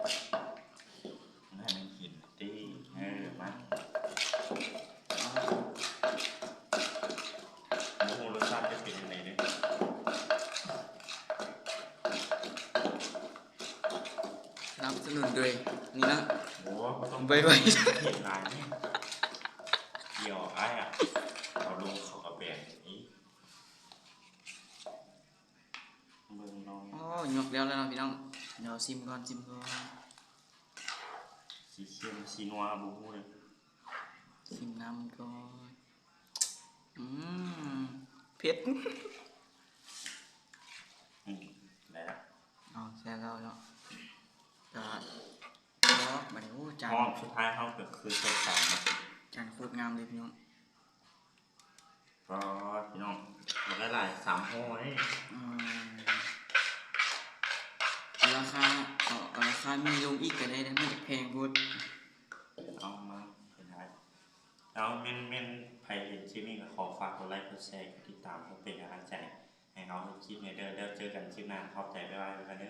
ໃຫ້ມັນກິນຕິ ເອີ ມາ ບໍ່ຮູ້ລົດຊາດຈະເປັນຈັ່ງໃດເດີ້. ສະໜັບສະໜູນໂດຍນີ້ເນາະ ໂອ້ ບໍ່ຕ້ອງ ໄວໆ ເຜັດຫຼາຍນີ້ ດຽວອ້າຍອະ ເອົາລົງເຂົ້າກະແປງນີ້ ເບິ່ງລອງ ໂອ້ ຍົກແລ້ວແລ້ວເນາະພີ່ນ້ອງ ດຽວຊິມກ່ອນ ຊິມກ່ອນ ຊິເຄັມຊິນົວບໍ່ຮູ້ເລີຍ ຊິມນ້ຳກ່ອນ ອືມ ເຜັດ ອືມ ໄດ້ລະ ເອົາ ແຊບແລ້ວເນາະ ກະ ພໍ ບັດນີ້ ໂອ້ ຈານ ຮອບສຸດທ້າຍເຮົາກະຄືໃສ່ຈານເນາະ ຈານໂຄດງາມເລີຍພີ່ນ້ອງ ປາດ ພີ່ນ້ອງ ໝົດຫຼາຍໆ ສາມຫໍ່ເດ້ ອືມ ເອົາລາຄາ ເອົາ ເອົາລາຄາມີລົງອີກກະໄດ້ເດ້ ມັນຈະແພງໂພດ ເອົາມາ ເປັນໄດ້ ເອົາ ແມ່ນ ແມ່ນ ໃຜເຫັນຄລິບນີ້ກະຂໍຝາກກົດໄລ ກົດແຊ ກົດຕິດຕາມ ເພື່ອເປັນກຳລັງໃຈໃຫ້ເຮົາເຮັດຄລິບແດ່ເດີ້ ແລ້ວເຈີກັນຄລິບໜ້າ ຂອບໃຈ ບາຍບາຍ ເດີ.